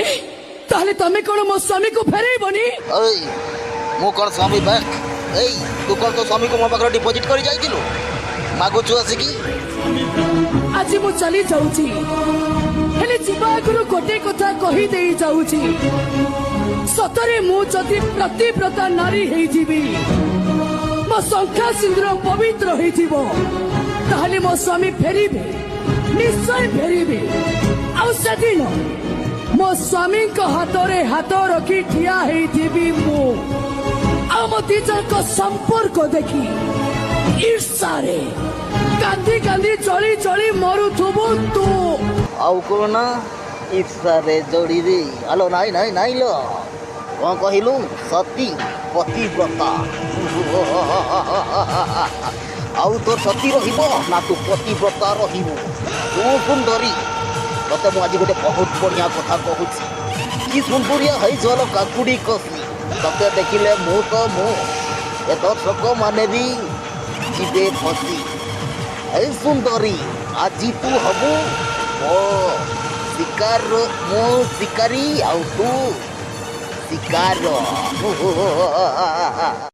ତାହେଲେ ତାହେଲେ ତମେ କଣ ମୋ ସ୍ୱାମୀକୁ ଫେରେଇବନି? ଏଇ, ମୁଁ କ'ଣ ସ୍ୱାମୀ ବ୍ୟାଙ୍କ? ଏଇ, ତୁ କ'ଣ ତୋ ସ୍ୱାମୀକୁ ମୋ ପାଖରେ ଡିପୋଜିଟ୍ କରି ଯାଇଥିଲୁ, ମାଗୁଛୁ ଆସିକି? ଆଜି ମୁଁ ଚାଲି ଯାଉଛି, ହେଲେ ଯିବା ଆଗରୁ ଗୋଟେ କଥା କହିଦେଇ ଯାଉଛି। ସତରେ ମୁଁ ଯଦି ପତିବ୍ରତା ନାରୀ ହେଇଯିବି, ମୋ ଶଙ୍ଖା ସିନ୍ଦୁର ପବିତ୍ର ହେଇଯିବ, ତାହେଲେ ମୋ ସ୍ୱାମୀ ଫେରିବେ, ନିଶ୍ଚୟ ଫେରିବେ। ଆଉ ସେଦିନ ମୋ ସ୍ୱାମୀଙ୍କ ହାତରେ ହାତ ରଖି ଠିଆ ହେଇଥିବି ମୁଁ, ଆଉ ମୋ ଦି ଜଣଙ୍କ ସମ୍ପର୍କ ଦେଖି ଈର୍ଷାରେ କାନ୍ଦି କାନ୍ଦି ଜଳି ଜଳି ମରୁଥିବୁ ତୁ। ଆଉ କ'ଣ ନା ଈର୍ଷାରେ ଜଳିରେ? ହ୍ୟାଲୋ, ନାଇଁ ନାଇଁ ନାଇଁ ଲୋ, କ'ଣ କହିଲୁ? ସତୀ ପତିବ୍ରତା? ଆଉ ତୋର ସତୀ ରହିବ ନା ତୁ ପତିବ୍ରତା ରହିବୁ? ତୁ ସୁନ୍ଦରୀ, ତତେ ମୁଁ ଆଜି ଗୋଟେ ବହୁତ ବଢ଼ିଆ କଥା କହୁଛି। କି ସୁନ୍ଦରିଆ ହେଇଚଲ କାକୁଡ଼ି କଷି। ତତେ ଦେଖିଲେ ମୁଁ ତ ମୁଁ, ଏ ଦର୍ଶକ ମାନେ ବି ଯିବେ ଫସି। ଏଇ ସୁନ୍ଦରୀ, ଆଜି ତୁ ହବୁ ମୋ ଶିକାର, ମୁଁ ଶିକାରୀ ଆଉ ତୁ ଶିକାର।